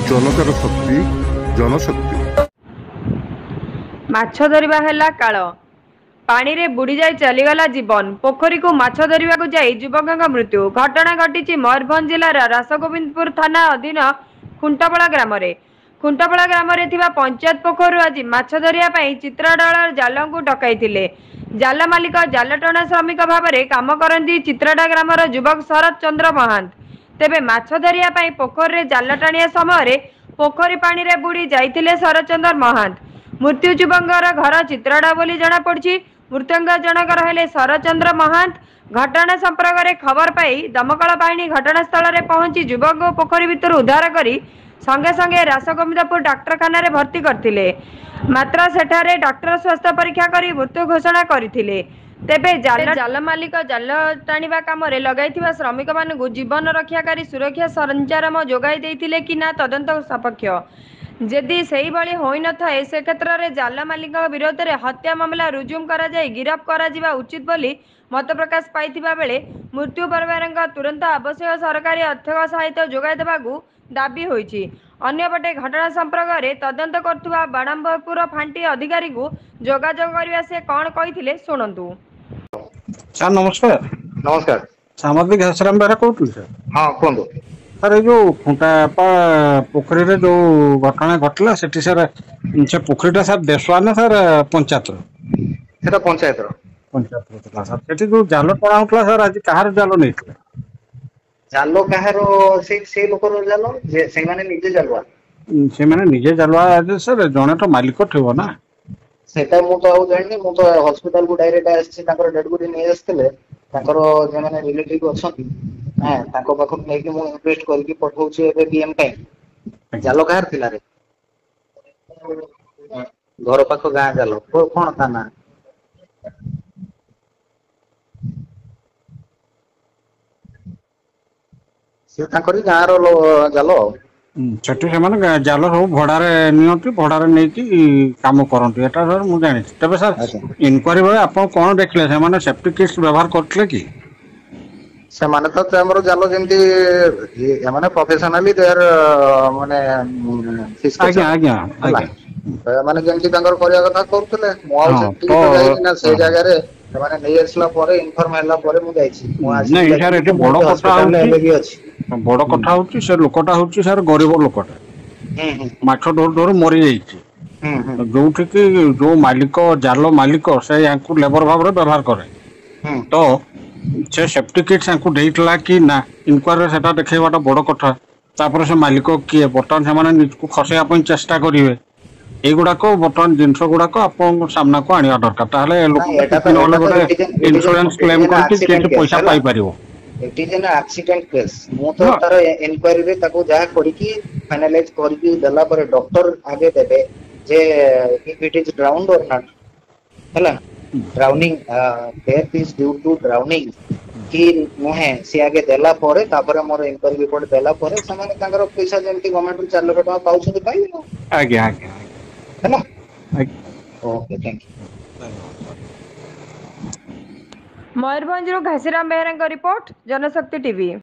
ଜନତାର ଶକ୍ତି, ଜନଶକ୍ତି। ମାଛ ଧରିବା ହେଲା କାଳ। ପାଣିରେ ବୁଡ଼ିଯାଇ ଚାଲିଗଲା ଜୀବନ। ପୋଖରୀକୁ ମାଛ ଧରିବାକୁ ଯାଇ ଯୁବକଙ୍କ ମୃତ୍ୟୁ ଘଟଣା ଘଟିଛି ମୟୂରଭଞ୍ଜ ଜିଲ୍ଲାର ରାସଗୋବିନ୍ଦପୁର ଥାନା ଅଧୀନ ଖୁଣ୍ଟପଳା ଗ୍ରାମରେ। ଖୁଣ୍ଟପଳା ଗ୍ରାମରେ ଥିବା ପଞ୍ଚାୟତ ପୋଖରୀରୁ ଆଜି ମାଛ ଧରିବା ପାଇଁ ଚିତ୍ରଡାଳ ଜାଲଙ୍କୁ ଡକାଇଥିଲେ। ଜାଲ ମାଲିକ ଜାଲ ଟଣା ଶ୍ରମିକ ଭାବରେ କାମ କରନ୍ତି ଚିତ୍ରଡା ଗ୍ରାମର ଯୁବକ ଶରତ ଚନ୍ଦ୍ର ମହାନ୍ତ। ତେବେ ମାଛ ଧରିବା ପାଇଁ ପୋଖରୀରେ ଜାଲ ଟାଣିବା ସମୟରେ ପୋଖରୀ ପାଣିରେ ବୁଡ଼ି ଯାଇଥିଲେ ଶରତ ଚନ୍ଦ୍ର ମହାନ୍ତ। ମୃତ୍ୟୁ ଯୁବକଙ୍କର ଘର ଚିତ୍ରଡା ବୋଲି ଜଣାପଡ଼ିଛି। ମୃତକ ଜଣକର ହେଲେ ଶରତ ଚନ୍ଦ୍ର ମହାନ୍ତ। ଘଟଣା ସମ୍ପର୍କରେ ଖବର ପାଇ ଦମକଳ ବାହିନୀ ଘଟଣାସ୍ଥଳରେ ପହଞ୍ଚି ଯୁବକଙ୍କୁ ପୋଖରୀ ଭିତରୁ ଉଦ୍ଧାର କରି ସଙ୍ଗେ ସଙ୍ଗେ ରାସଗୋବିନ୍ଦପୁର ଡାକ୍ତରଖାନାରେ ଭର୍ତ୍ତି କରିଥିଲେ। ମାତ୍ର ସେଠାରେ ଡାକ୍ତର ସ୍ୱାସ୍ଥ୍ୟ ପରୀକ୍ଷା କରି ମୃତ୍ୟୁ ଘୋଷଣା କରିଥିଲେ। ତେବେ ଜାଲ ମାଲିକ ଜାଲ ଟାଣିବା କାମରେ ଲଗାଇଥିବା ଶ୍ରମିକମାନଙ୍କୁ ଜୀବନ ରକ୍ଷାକାରୀ ସୁରକ୍ଷା ସରଞ୍ଜାମ ଯୋଗାଇ ଦେଇଥିଲେ କି ନା ତଦନ୍ତ ସାପେକ୍ଷ। ଯଦି ସେହିଭଳି ହୋଇନଥାଏ, ସେ କ୍ଷେତ୍ରରେ ଜାଲ ମାଲିକଙ୍କ ବିରୋଧରେ ହତ୍ୟା ମାମଲା ରୁଜୁ କରାଯାଇ ଗିରଫ କରାଯିବା ଉଚିତ ବୋଲି ମତପ୍ରକାଶ ପାଇଥିବା ବେଳେ ମୃତ୍ୟୁ ପରିବାରଙ୍କ ତୁରନ୍ତ ଆବଶ୍ୟକ ସରକାରୀ ଅର୍ଥ ସହାୟତା ଯୋଗାଇ ଦେବାକୁ ଦାବି ହୋଇଛି। ଅନ୍ୟପଟେ ଘଟଣା ସମ୍ପର୍କରେ ତଦନ୍ତ କରୁଥିବା ବାଣମ୍ବରପୁର ଫାଣ୍ଡି ଅଧିକାରୀଙ୍କୁ ଯୋଗାଯୋଗ କରିବା ସେ କଣ କହିଥିଲେ ଶୁଣନ୍ତୁ। ସାର୍ ନମସ୍କାର। ନମସ୍କାର। ସାମ୍ବାଦିକ ଘାସିରାମ ବେହେରା କହୁଥିଲି ସାର୍। ହଁ, କୁହନ୍ତୁ। ସାର୍, ଏଇ ଯୋଉ ଖୁଣ୍ଟାପା ପୋଖରୀରେ ଯୋଉ ଘଟଣା ଘଟିଲା ସେଠି ସାର୍, ସେ ପୋଖରୀଟା ସାର୍ ଦେଶୁଆ ନା ସାର୍ ପଞ୍ଚାୟତର? ସେଟା ପଞ୍ଚାୟତର। ପଞ୍ଚାୟତର ଥିଲା ସାର୍। ସେଠି ଯୋଉ ଜାଲ ଟଣା ହଉଥିଲା ସାର୍, ଆଜି କାହାର ଜାଲ ନେଇଥିଲେ? ଜାଲ କାହାର? ସେଇ ଲୋକର ଜାଲ ଯେ ସେଇମାନେ ନିଜେ ଜାଲୁଆ। ସେମାନେ ନିଜେ ଜାଲୁଆ ସାର୍, ଜଣେ ତ ମାଲିକ ଥିବ ନା? ସେଟା ମୁଁ ତ ଆଉ ଜାଣିନି। ମୁଁ ତ ହସ୍ପିଟାଲ କୁ ଡାଇରେକ୍ଟ ଆସିଛି। ତାଙ୍କର ଡେଡ ବଡି ନେଇ ଆସିଥିଲେ। ତାଙ୍କର ଯେଉଁମାନେ ରିଲେଟିଭ ଅଛନ୍ତି, ହଁ, ତାଙ୍କ ପାଖରୁ ନେଇକି ମୁଁ ଇନକ୍ୱେଷ୍ଟ କରିକି ପଠଉଛି ଏବେ ପିଏମ ପାଇଁ। ଜାଲ କାହାର ଥିଲା ରେ? ଘର ପାଖ ଗାଁ ଜାଲ। କଣ ତା ନାଁ? ସେ ତାଙ୍କରି ଗାଁ ର ଜାଲ ଆଉ। ସେଠି ସେମାନେ ଜାଲ ସବୁ ଭଡାରେ ନିଅନ୍ତି, ଭଡାରେ ନେଇକି କାମ କରନ୍ତି, ଏଟା ସାର୍ ମୁଁ ଜାଣିଛି। ତେବେ ସାର୍, ଇନକ୍ୱାରି ବେଳେ ଆପଣ କଣ ଦେଖିଲେ? ସେମାନେ ସେଫ୍ଟି କିଟ୍ସ ବ୍ୟବହାର କରୁଥିଲେ କି? ସେମାନେ ତ ଆମର ଜାଲ ଯେମିତି ଏମାନେ ପ୍ରଫେସନାଲି ଦେ ଆର ମାନେ ଫିସ୍ ଆଜ୍ଞା ଆଜ୍ଞା ହେଲା। ମାନେ ଯେମିତି ତାଙ୍କର କରିବା କଥା କରୁଥିଲେ। ମୁଁ ଆଉ ସେଠିକି ତ ଯାଇନି ନା ସେଇ ଜାଗାରେ। ସେମାନେ ନେଇ ଆସିଲା ପରେ, ଇନଫର୍ମ ହେଲା ପରେ ମୁଁ ଯାଇଛି। ମୁଁ ଆସିକି ନାଇଁ ସାର୍, ଦେଖିଲି ଏଠି ତ ମୁଁ ବଡ ଏବେ କଥା ହସ୍ପିଟାଲରେ ହଉଛି, ଏବେ ବି ଅଛି। ବଡ କଥା ହଉଛି ସେ ଲୋକଟା ହଉଛି ସାର୍ ଗରିବ ଲୋକଟା। ହୁଁ ହୁଁ ମାଛ ଧରୁ ଧରୁ ମରିଯାଇଛି। ହୁଁ ହୁଁ ଯୋଉଠି କି ଯୋଉ ମାଲିକ, ଜାଲ ମାଲିକ, ସେ ୟାଙ୍କୁ ଲେବର ଭାବରେ ବ୍ୟବହାର କରେ, ତ ସେ ସେଫ୍ଟି କିଟ୍ସ ୟାଙ୍କୁ ଦେଇଥିଲା କି ନା, ଇନକ୍ୱାରିରେ ସେଟା ଦେଖେଇବାଟା ବଡ କଥା। ତାପରେ ସେ ମାଲିକ କିଏ? ବର୍ତ୍ତମାନ ସେମାନେ ନିଜକୁ ଖସେଇବା ପାଇଁ ଚେଷ୍ଟା କରିବେ। ଏଇଗୁଡାକ ବର୍ତ୍ତମାନ ଜିନିଷ ଗୁଡାକ ଆପଣଙ୍କ ସାମ୍ନାକୁ ଆଣିବା ଦରକାର। ତାହେଲେ ନାଇଁ, ଲୋକଟା ଏଟା କିଛି ତ ନହେଲେ ଏଟା ତ ଗୋଟେ it is insurance it claim is କରିକି ଆକ୍ସିଡେଣ୍ଟ କିଛି କେସ୍ ପଇସା ହେଲା। ପାଇପାରିବ। It is an accident case. ମୁଁ ତ ହଁ ତାର ଏନକ୍ୱାରିରେ ତାକୁ ଯାହା କରିକି ଫାଇନାଲାଇଜ କରିକି ଦେଲା ପରେ ଡକ୍ଟର ଆଗେ ଦେବେ ଯେ if it is drowned or not। ହେଲା, drowning, death is due to drowning କି ନୁହେଁ, ସିଏ ଆଗେ ଦେଲା ପରେ, ତାପରେ ମୋର ଇନକ୍ୱାରି ରିପୋର୍ଟ ଦେଲା ପରେ ସେମାନେ ତାଙ୍କର ପଇସା ଯେମିତି ଗଭର୍ଣ୍ଣମେଣ୍ଟରୁ 4 ଲକ୍ଷ ଟଙ୍କା ପାଉଛନ୍ତି, ପାଇବେ ଆଉ। ଆଜ୍ଞା ଆଜ୍ଞା ହେଲା। ଆଜ୍ଞା। Okay, thank you. ଧନ୍ୟବାଦ। ମୟୂରଭଞ୍ଜରୁ ଘାସିରାମ ବେହେରାଙ୍କ ରିପୋର୍ଟ, ଜନଶକ୍ତି ଟିଭି।